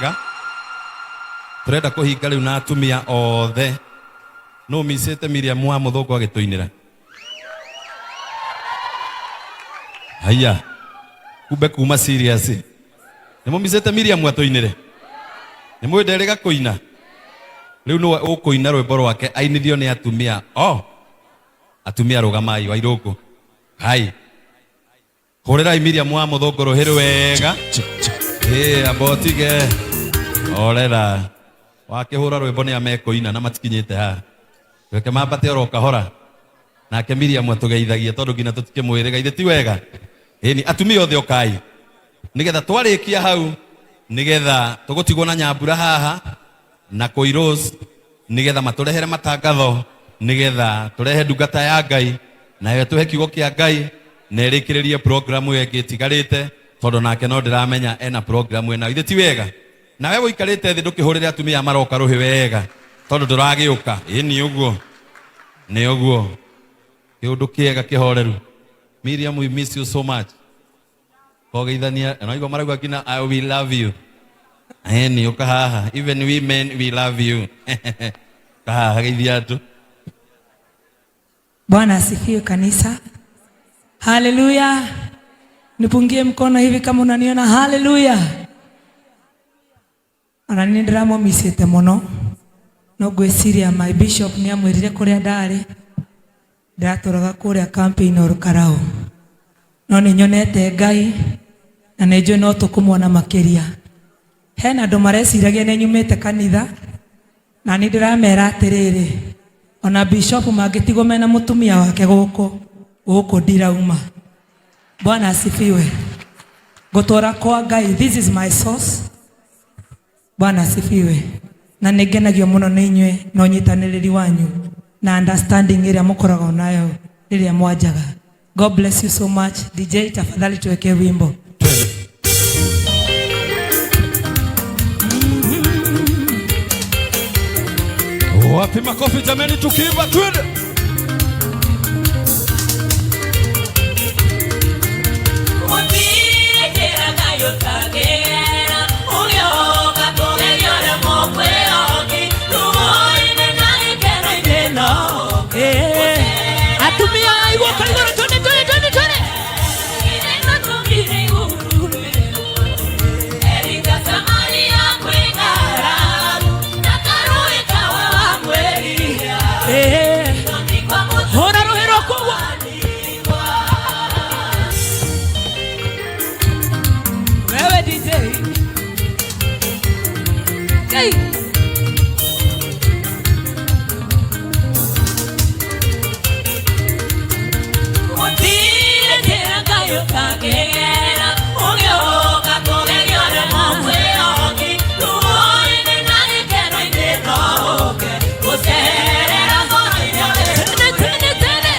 wega. Tũrenda kũhinga rĩu na atumia othe. Nũ micĩte Miriam wa Mũthũngũ agĩtũinĩra? Haiya, kumbe kuma serious. Nĩ mũmicĩte Miriam atũinĩre? Nĩ mũĩ nderĩga kũina? Rĩu nĩwe ũkũina rwĩmbo rwake ainithio nĩ atumia. Oh, atumia rũgamai Wairũngũ. Hai. Hũrĩrai Miriam wa Mũthũngũ rũhĩ rwega. Ĩ, amba ũtige. Orera. Wakĩhũra rwĩmbo nĩ amekũina na matikinyĩte haha. Reke mambate oro kahora. Nake Miriam atũgeithagia tondũ nginya tũtikĩmwĩrĩga. Ithe ti wega? Ĩni, atumia othe ũkai. Nĩgetha twarĩkia hau, nĩgetha tũgũtigwo na Nyambura haha na Koiros, nĩgetha matũrehere matangatho, nĩgetha tũrehe ndungata ya Ngai, nayo ĩtũhe kiugo kĩa Ngai, na ĩrĩkĩrĩrie programu ĩyo ĩngĩ ĩtigarĩte, tondũ nake no ndĩramenya ena programu ĩnayo. Ithe ti wega? Nawe ũikarĩte thĩ ndũkĩhũrĩre atumia maroka rũhĩ wega, tondũ ndũragĩũka. Ĩni ũguo, nĩ ũguo. Kĩũndũ kĩega kĩhoreru. Miriam, we miss you so much. Kogeithania, na igua marauga nginya I we love you. Ĩni ũka haha, even we men we love you. Ũka haha geithia andũ. Bwana asifiwe kanisa. Haleluya. Nipungie mkono hivi kama unaniona. Haleluya. Ona nĩ ndĩramũmicĩte mũno. No ngwĩciria my bishop nĩ amwĩrire kũrĩa ndarĩ. Ndĩratũraga kũrĩa campaign or Karau. No nĩ nyonete Ngai na nĩ njũĩ no tũkũmuona makĩria. Hena andũ mareciragia nĩ nyumĩte kanitha na nĩ ndĩramera atĩrĩrĩ, ona bishop mangĩtigwo mena mũtumia wake gũkũ, gũkũ ndirauma. Bwana asifiwe. Ngũtũra kwa Ngai, this is my source. Bwana asifiwe. Na nĩ ngenagio mũno nĩ inyuĩ na ũnyitanĩrĩri wanyu na understanding ĩrĩa mũkoragwo nayo rĩrĩa mwanjaga. God bless you so much. DJ, tafadhali tuweke wimbo. Wapi makofi jameni, tukiimba twende. Atumia aigua kaigoro twende twende twende twende. Eh, hũra rũhĩ rwaku ũguo. Wewe DJ. Hey. Tene, tene, tene.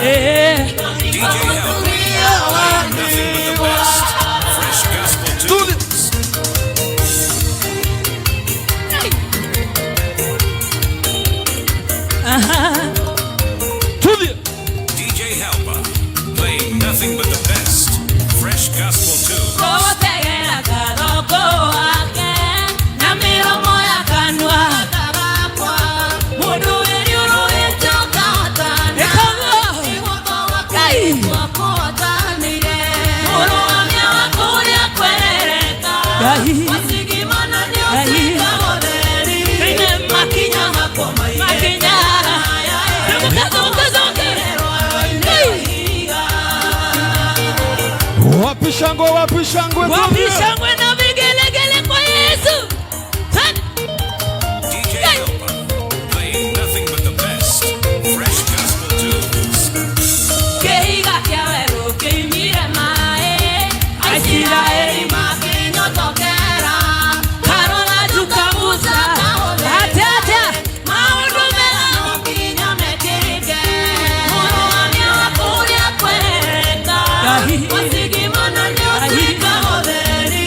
Eh. DJ Helper, nothing but the best. Fresh gospel tunes. DJ Helper, playing nothing but the best. Fresh gospel tunes. Wapi shangwe, wapi shangwe, Wapi shangwe na vigelegele kwa Yesu. Twende. DJ Helper, playing nothing but the best. Fresh gospel tunes. Kĩhiga kĩa werũ kĩimire maĩ, Aisiraeli makĩnyotokera. Karora Juka Musa. Atia, atia. Maũndũ mega no nginya mekĩke. Mũrũgamia wa kũrĩa kwereka, Ngai. Wasigimana nĩũtuĩka mũtheri.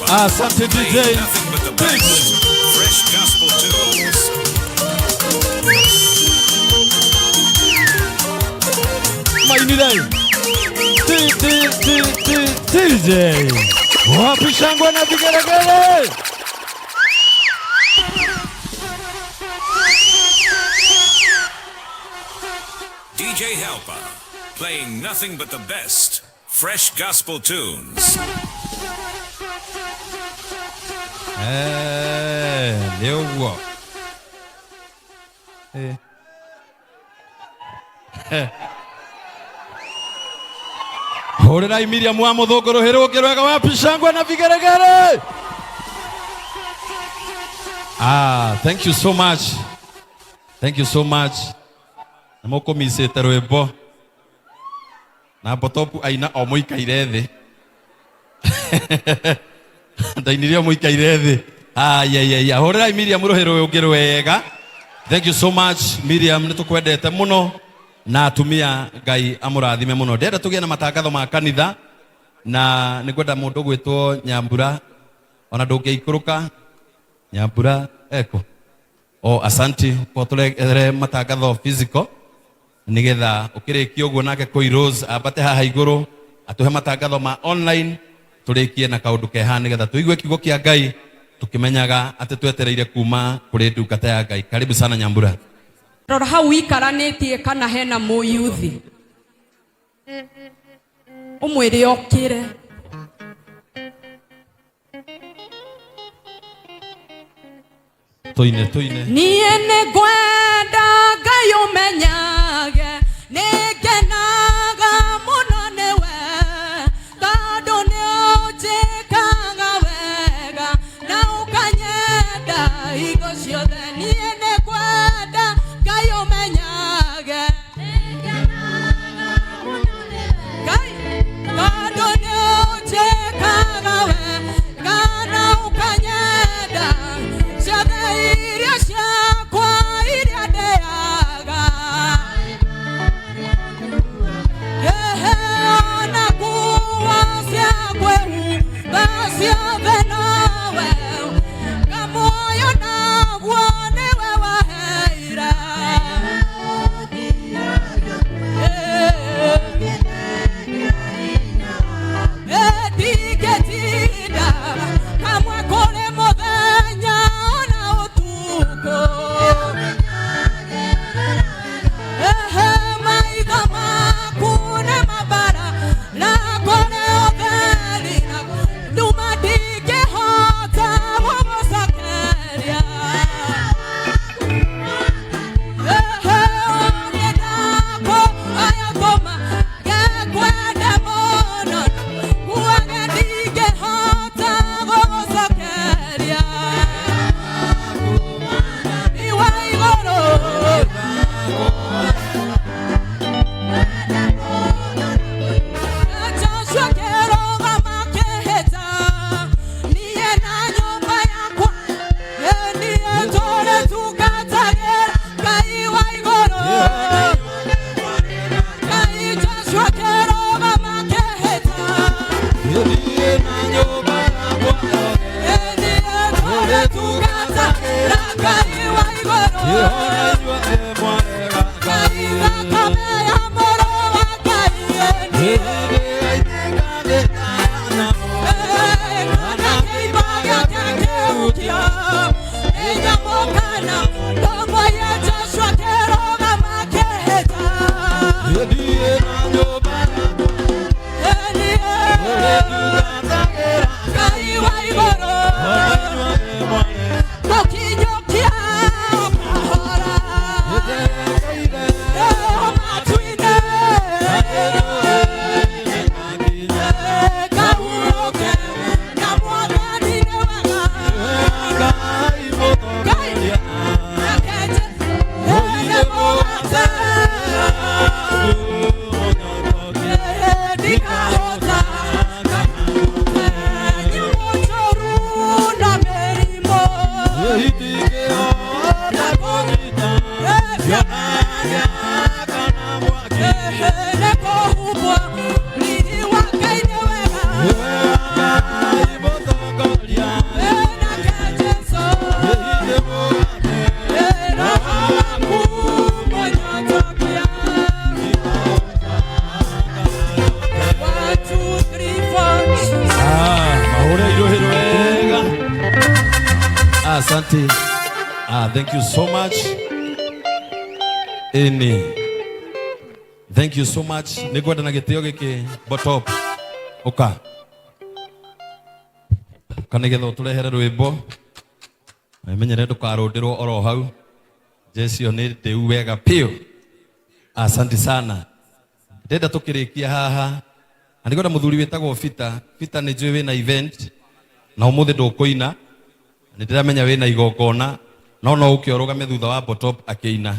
Helper. Asante DJ. Playing nothing but the best. Fresh gospel tunes. Mainire. T T T T DJ. Wapi shangwe na vigelegele? DJ Helper. Playing nothing but the best. Fresh gospel tunes. Eh, nĩ ũguo. Eh. Eh. Hũrĩrai Miriam wa Mũthũngũ rũhĩ rũngĩ rwega wapi shangwe na vigeregere. Ah, thank you so much. Thank you so much. Nĩ mũkũmicĩte rwĩmbo. Na Mbotopu aina o mũikaire thĩ. Ndainire o mũikaire thĩ. Ayayaya, hũrĩrai Miriam rũhĩ rũngĩ rwega. Thank you so much Miriam, nĩ tũkwendete mũno na atumia Ngai amũrathime mũno. Ndĩrenda tũgĩe na matangatho ma kanitha na nĩ ngwenda mũndũ gwĩtwo Nyambura ona ndũngĩikũrũka Nyambura eko. O asanti kwa tũrehere matangatho physical nigetha ukirikia uguo nake koi Rose ambate haha iguru atuhe matangatho ma online turikie na kaundu keha nigetha tuigue kiugo kia Ngai tukimenyaga ati twetereire kuma kuri ndungata ya Ngai. Karibu sana Nyambura. Rora hau ikaranĩtie kana hena mũyuthi ũmwĩre okĩre. Tuine tuine. Niĩ nĩ ngwenda Ngai ũmenyage nĩ ngenaga mũno nĩwe tondũ nĩ ũnjĩkaga wega na ũkanyenda hingo ciothe. Niĩ nĩ ngwenda Ngai ũmenyage Ngai tondũ nĩ ũnjĩkaga wega na ũkanyenda ciothe irio ciakwa iria ndĩaga. Ehe, ona nguo ciakwa ehumba ciothe nowe, kamuoyo naguo nĩwe waheire. Ndingĩtinda kamwe kũrĩ mũthenya ona ũtukũ. Ehe, maitho maku nĩ mabara na kũrĩ ũtheri na nduma ndingĩhota gũgũcokeria. Ehe, ũngĩndakũ aya ngoma ngekwenda mũno kuage ndingĩhota gũgũcokeria. Iwa igũrũ. Joshua kĩrũgama kĩhĩta, niĩ na nyũmba yakwa, niĩ tũrĩtungatagĩra Ngai wa igũrũ. Ngai Joshua kĩrũgama kĩhĩta, niĩ tũrĩtungatagĩra Ngai wa igũrũ. Ngai thakame ya mũrũ wa Ngai, niĩ Asante. Ah, thank you so much. Ĩni. Thank you so much. Nĩ ngwenda na gĩtĩo gĩkĩ Botop. Ũka. Ũka nĩgetha ũtũrehere rwĩmbo. Wĩmenyere ndũkarũndĩrwo oro hau. Jeci ĩyo nĩ ndĩu wega piũ. Asante sana. Ndĩrenda tũkĩrĩkia haha. Na nĩngwenda mũthuri wĩtagwo Peter. Peter nĩ njũĩ wĩna event na ũmũthĩ ndũkũina. Nĩ ndĩramenya wĩna igongona no no ũke ũrũgame thutha wa Botop akĩina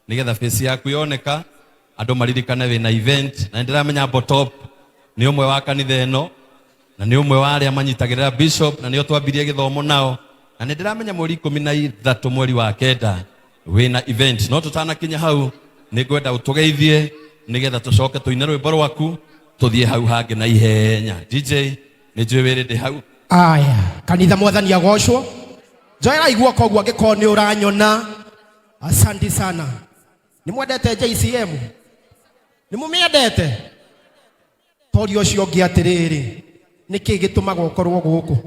nĩgetha face yaku yoneka andũ maririkane wĩna event na nĩ ndĩramenya Botop nĩ ũmwe wa kanitha ĩno na nĩ ũmwe wa arĩa manyitagĩrĩra bishop na nĩo twambirie gĩthomo nao na nĩ ndĩramenya mweri 13 mweri wa kenda wĩna event no tũtanakinya hau nĩ ngwenda ũtũgeithie nĩgetha tũcoke tũine rwĩmbo rwaku tũthiĩ hau hangĩ na ihenya. DJ nĩ njũĩ wĩrĩ ndĩ hau. Aya, kanitha mwathani agocwo. Njoerai guoko ũguo angĩkorwo nĩ ũranyona. Asante sana. Nĩ mwendete JCM? Nĩ mũmĩendete? Toria ũcio ũngĩ atĩrĩrĩ, nĩkĩ gĩtũmaga ũkorwo gũkũ?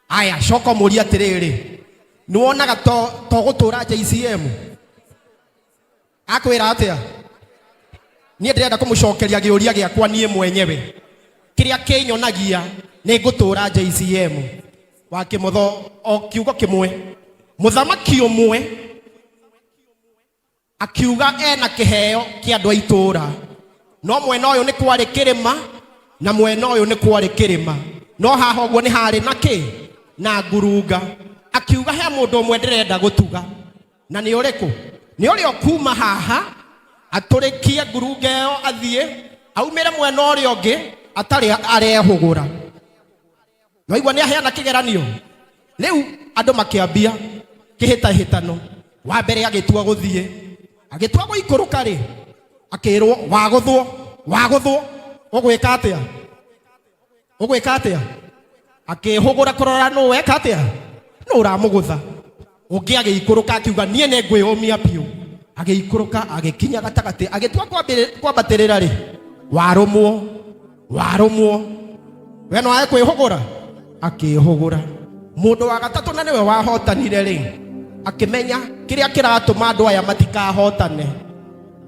Aya, coka ũmũrie atĩrĩrĩ, nĩ wonaga to to gũtũra JCM? Akwĩra atĩa? Niĩ ndĩrenda kũmũcokeria gĩũria gĩakwa niĩ mwenyewe. Kĩrĩa kĩnyonagia nĩ ngũtũra JCM. Wa kĩmotho o kiugo kĩmwe. Mũthamaki ũmwe akiuga ena kĩheo kĩa andũ a itũũra. No mwena ũyũ nĩ kwarĩ kĩrĩma na mwena ũyũ nĩ kwarĩ kĩrĩma. No haha ũguo nĩ harĩ na kĩ? Na ngurunga. Akiuga he mũndũ ũmwe ndĩrenda gũtuga. Na nĩ ũrĩkũ? Nĩ ũrĩa ũkuma haha atũrĩkie ngurunga ĩyo athiĩ aumĩre mwena ũrĩa ũngĩ atarĩ arehũgũra. Waigua nĩ aheana kĩgeranio. Rĩu andũ makĩambia kĩhĩtahĩtano. Wa mbere agĩtua gũthiĩ, agĩtua gũikũrũka rĩ, akĩrwo wagũthwo, wagũthwo, ũgwĩka atĩa? Ũgwĩka atĩa? Akĩhũgũra kũrora nũ weka atĩa? Nũ ũramũgũtha? Ũngĩ agĩikũrũka akiuga niĩ nĩ ngwĩyũmia biũ. Agĩikũrũka agĩkinya gatagatĩ agĩtua kwambatĩrĩra rĩ, warũmwo, warũmwo. We no ae kwĩhũgũra? Akĩhũgũra. Mũndũ wa gatatũ na nĩwe wahotanire rĩ, akĩmenya kĩrĩa kĩratũma andũ aya matikahotane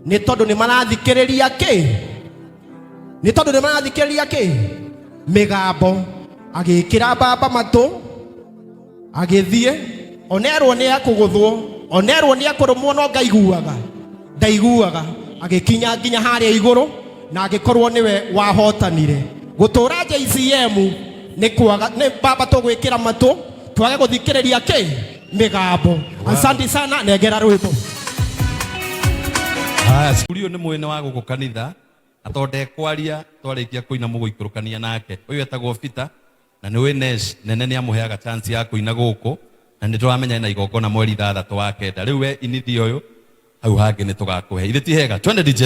nĩ tondũ nĩ marathikĩrĩria kĩ? Nĩ tondũ nĩ marathikĩrĩria kĩ? Mĩgambo. Agĩkĩra mbamba matũ, agĩthiĩ, onerwo nĩ ekũgũthwo, onerwo nĩ ekũrũmwo no ngaiguaga, ndaiguaga. Agĩkinya nginya harĩa igũrũ na agĩkorwo nĩwe wahotanire. Gũtũra JCM nĩ kwaga nĩ mbamba tũgwĩkĩra matũ twage gũthikĩrĩria kĩ? Mĩgambo. Asante sana, nengera rwĩmbo. Haya, cukuru ũyũ nĩ mwene wa gũkũ kanitha na tondũ ndekwaria twarĩkia kũina mũgũikũrũkania nake. Ũyũ etagwo Peter na nĩ ũĩ Nesh nene nĩ amũheaga chance ya kũina gũkũ na nĩ tũramenya ena igongona mweri 6 wa kenda. Rĩu we inithia ũyũ hau hangĩ nĩ tũgakũhe. Ithe ti hega? Twende DJ.